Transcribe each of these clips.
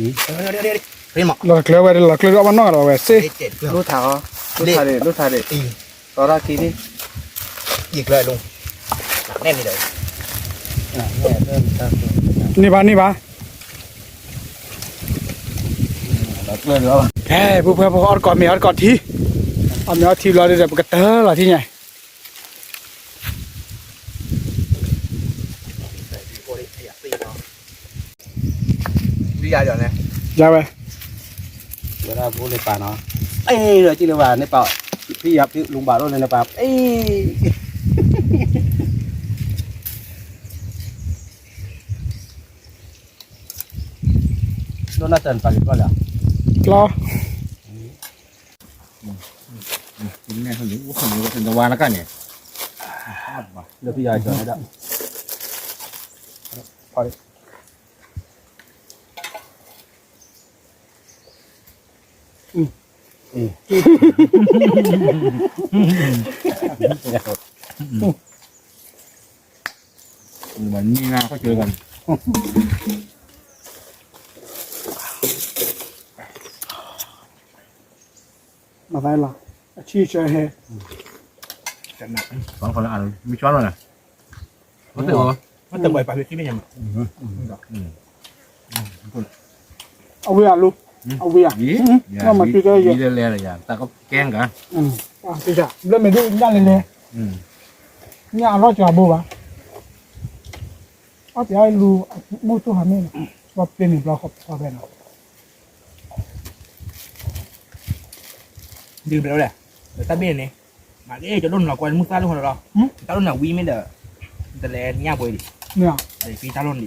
လီၤတကျၢၤဝဲ လီၤတကျၢၤဒ်အီၣ်ဘၣ်နီၢ်ဂၤလီၤဝဲစ့ၢ်, လိၣ်ထးအီၤ, လိၣ်ထးဒံး, လိၣ်ထးဒံး, တီထီၣ်ခံဒံး, န့ၢ်ဘၣ်န့ၢ်ဘၣ်, ဟဲ ပူဖိဖိအီၣ်တကိးမ့ၤအီၣ်တကိးထံ, အီၣ်မ့ၤအီထံဘျီဒီး ပကတၢၢ်လီၤထံၣ်ညါ ယၤဝဲ, ဝဲဒၣ်ဖိန့ၣ်ပာ်နီၤ, အ့ၣ် လၢကံၣ်လၢဘၣ်န့ၣ်ပာ်, ဖံယၤဖံလူၤဘၣ်ဒိၣ်န့ၣ်န့ၣ်ပာ်, အ့ၣ် ဒိၣ်နၢ်တၢ်ပာ်က့ၤပျီလၢ, ပျီ, လၢဖံယၤကၠီန့ၣ်ဒၣ် မၤသးလီၤ, အဆံၣ်ဆၢဟဲ, မ့ၢ်ကၠီလီၤနၤ, မ့ၢ်တဘၣ်ပာ်ဖဲခံမ့ၢ်ညါမး, အဝံၤအလူ, အဝံၤဧါ, မ့ၢ်မၤသံကဲယဲ, တၢ်ကကဲကါ, ဘျၢမ့ၢ်ဒိၣ်ညၣ်လဲၤလဲၤ, ညၣ်အလီၢ်ကဘိဘၣ်, အီၣ်ပျဲလူၤ, မုၢ်တူၢ်ဟးမ့ၢ်, ပျဲနုာ်ဘျီဃီဖဲနီၤ ဒုးဘျဲလဲၣ်, တၢ်ဘ့ၣ်န့ၣ်, မၤက့ၤကၠီဒိၣ်နလီၤကွၢ်မုၢ်သၣ်လိၣ်ဟီလီၤ, တၢ်လိၣ်နဝံမ့ၢ်ဒီး, တလဲၤညၣ်ဘှဲဒံး, မ့ၢ်, ဖံတၢ်လိၣ်နဒံး,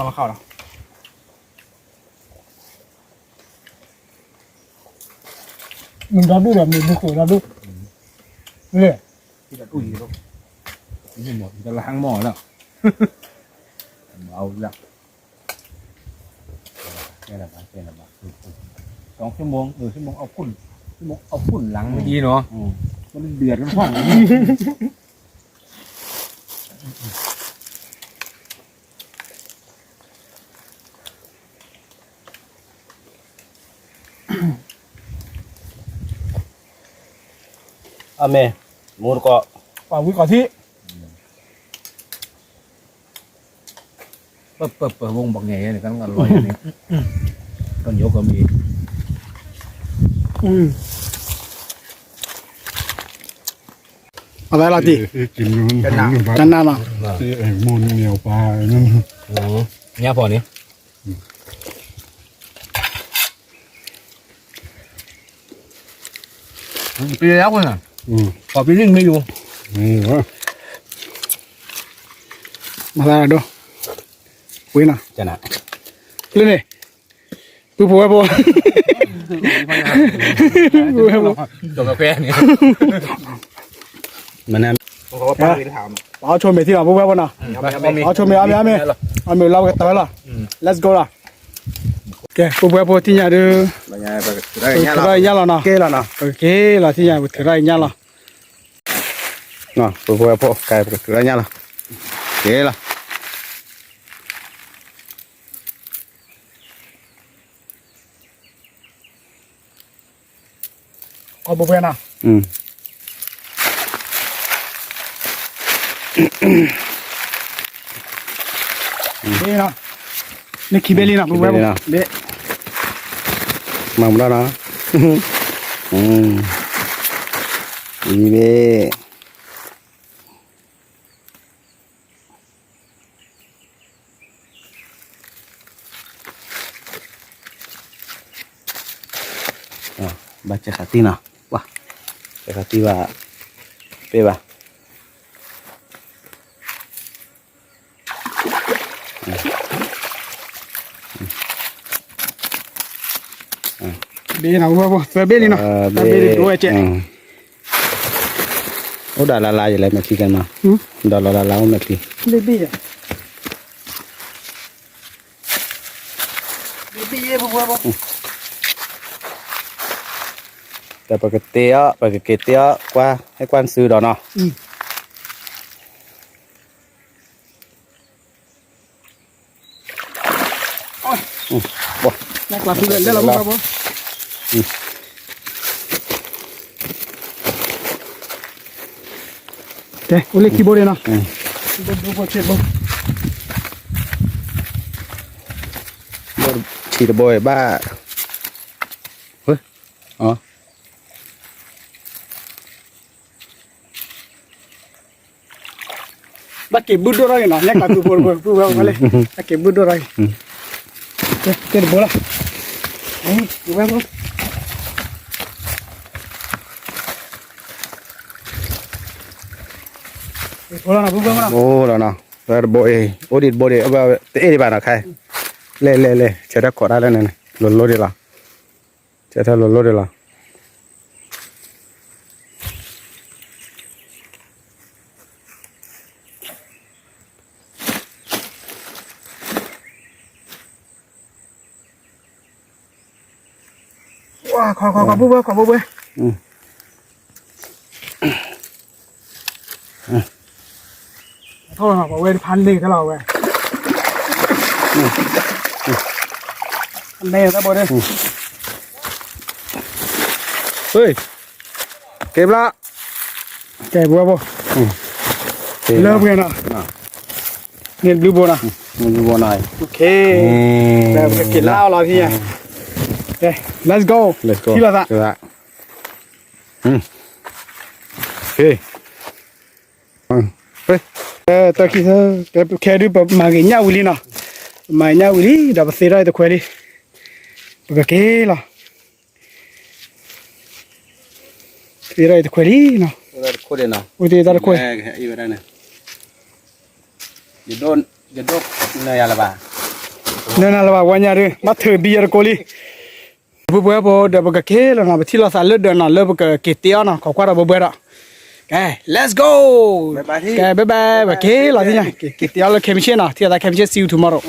ဘၣ်မၤခီလီၤ မ့ၢ်ဒီဒူၣ်ဒီးမ့ၢ်ဒူၣ်ဃိးဒီဒူၣ်, လၢ, တလၢဟင်းမီၢ်လၢ, အလၢ, สองชั่วโมง เออ ชั่วโมงเอาฝุ่น ชั่วโมงเอาฝุ่นหลังไม่ดีเนาะ มันเดือดร้อน အမ့ၢ် မူတကီး ပှၤဝံကီးထံး ပပပဝံဘၣ်ငဲၤန့ၣ် ကနၣ်လီၤန့ၣ် ကညိကမံၤ အဝဲလီၤတံၢ် ကနၣ်လီၤ မူနမ့ၢ်ပှၤ ညါဖီၣ်န့ၣ် ပယဲၢ်ခွဲနၤ ပှၤပလံၣ်မ့ၢ်ယိၤ မၤသးဒိ ဝံနၤ လၢန့ၣ် ပုၢ်ဖိဝဲၢ်ဖိ ပုၢ်ဖိဝဲၢ်ဖိ မနၤ ပှၤအီၣ်ဆိမ့ၤထံလီၤ ပုၢ်ဖိဝဲၢ်ဖိနီၤ အီၣ်ဆိမ့ၤ အီၣ်မ့ၤ အီၣ်မ့ၤ အီၣ်မ့ၤလီၤ ပကတၢၢ်လီၤ let's go လီၤ ပဝဲဖိသ့ၣ်ညါဒီး ပကထုးထီၣ်အံၤညါလီၤနီၤ, ပကက့ၤလီၤသ့ၣ်ညါ ပကထုးထီၣ်အံၤညါလီၤ, ပဝဲဖိ ကဲ ပကထုးထီၣ်ညါလီၤ, က့ၤလီၤ. အီၣ်ဘိဘဲနီၤ, ဘ့ၣ်နီၤ, လၢခံဘ့ၣ်လံနီၤ, ဘိဘဲ, ဘ့ၣ်, မၤမူဒါနီၤ, အံၤဘ့ၣ် ဘၣ်စဲးဃာ်တံၢ်နီၤ, ပှၤ, စဲးဃာ်တံၢ်ဘၣ်, ပ့ၢ်ဘၣ်, ဘ့ၣ်နီၤ, သၢဘ့ၣ်လံနီၤ, သၢဘ့ၣ်လံ, ဒိဝဲကဲး အိၣ်ဒီးလါလါယလဲၣ် မဲာ်ချံကဲမး, ဒီးလီၤလါလါအိၣ်မဲာ်ချံ, ဒီးပကတဲအီၤ ပကက့ၤတဲအီၤ ကွၢ် ဟဲကွၢ်စုဒီးနီၤ. ကဲ အိၣ်လၢခံဘိဒံးနီၤ, ဘိဒံးဘိဒံး, ဘိဒံးတဘိဘၣ်, ဘၣ်က့ၤဘုၣ်ဒိၣ်ထီၣ်က့ၤနီၤ, ညၣ်ကးပုၢ်ဖိတဘိ ပုၢ်ဝဲၢ်ဝဲလဲၣ်, ဘၣ်က့ၤဘုၣ်ဒိၣ်ထီၣ်က့ၤ, ကဲတဘိလီၤ, ဝဲဖိ, တဘိလီၤနီၤ, ပုၢ်ဝဲၢ်မနီၤ, တဘိအံၤ အိၣ်ဒံးတဘိဒံး, တအ့ၣ်ဒံးဘၣ်နီၤခဲ, လဲၣ်လဲၣ်လဲၣ်, ဆၢထၢၣ်ခိးတၢ်လၢန့ၣ်န့ၣ်, လိၤလိၤဒံးလီၤ, ဆၢထၢၣ်လိၤလိၤဒံးလီၤ. ခိးခိးခိး ပုၢ်ဝဲၢ် ခိးပုၢ်ဝဲၢ်, ထီၣ်လီၤ ပဝဲတဖၣ်န့ၣ်ကလီၤဝဲ, အမဲာ်တၢ်ဘိဒၣ်, ကဲဘျီ, ကဲဘိဘိ, လၢပှဲၤနီၤ, န့ၣ်ဘျုးဘိနီၤ, ဘျုးဘိနီၤ, က့ၤလါအီၤလီၤဖဲ, let's go, ထံၣ်လိာ်သး, တၢ်ခံသၢ, ခဲဒုးပမၤဂ့ၤညၣ်ဝံၤလံနီၤ, ပမၤဂ့ၤညၣ်ဝံၤလံ ဒီးပသ့ထီၣ်အံၤတခွဲးလံ, ပကက့ၤလီၤ. သ့ထီၣ်အံၤတခွဲးလံနီၤ, အိၣ်တ့ၢ်တၢ်တခွဲး, နနၤလၢၤဘၣ်, ဝဲညါဒုး ဘၣ်ထုးဘံယၤတကိးလံ, ပှဲၤပှဲၤဖိဒီးပကက့ၤလီၤနီၤ, ပထံၣ်လိာ်သးလၢဒၢးနီၤ လၢပကက့ၤတ့အီၤနီၤ, ခိးကွၢ်ဒီးဘိဘိဒီး, ကဲ let's go, ကဲ bye bye, ပက့ၤလီၤသ့ၣ်ညါ, က့ၤတ့အီၤလၢ Camp Shade နီၤ, ထံၣ်လိာ်သး Camp Shade, see you tomorrow.